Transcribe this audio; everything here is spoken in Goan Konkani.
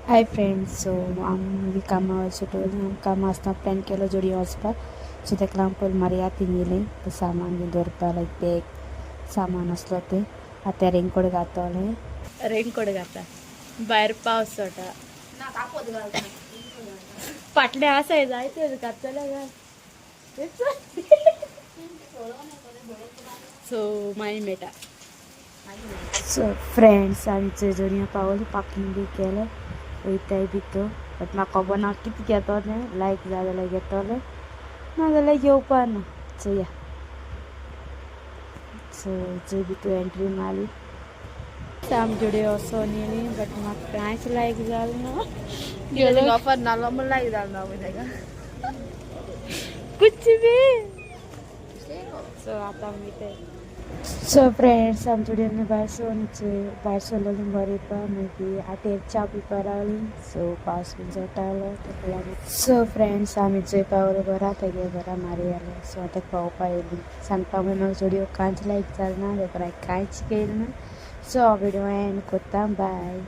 हाय फ्रेंड्स, सो आमी कामां सुटून आमी कामां आसतना प्लॅन केलो जोडयो वचपाक. सो ताका लागून पयलीं मारया थिंग येयली सामान बीन दवरपाक, लायक बॅग सामान आसलो तें. आतां रेनकोट घातोलें. रेनकोट घाता, भायर पावस सोटा. फाटले आसाय जायते घातले घाल. सो मागीर मेळटा. सो फ्रेंड्स, आमी जोडयां पावली, पार्किंग बी केलें, वयताय भितर. बट म्हाका खबर ना कितें घेतो तें. लायक जाय जाल्यार घेतोलें, नाजाल्यार घेवपा ना. चोया. सो जंय भितर एंट्री मारली, आमी जोडयो वचोन येयली, बट म्हाका कांयच लायक जालें ना. गेलो. ऑफर नालो म्हण लायक जालो ना पळय ताका. कुछ बी. सो आतां आमी ते सो फ्रेंड्स, आमी जोडयांनी भायर सरून, भायर सरलेलीं बरें येवपा. मागीर आटेर च्या पिवपा रावलीं. सो पावस बीन चडटालो ताका लागून. सो फ्रेंड्स, आमी जंय पावले घरा, तेगे घरा मारी आले. सो आतां पळोवपा येयली. सांगपा म्हळ्यार म्हाका जोडयो कांयच लायक जालें ना, देखून हांवें कांयच केलें ना. सो हांव विडियो एंड कोत्ता. बाय.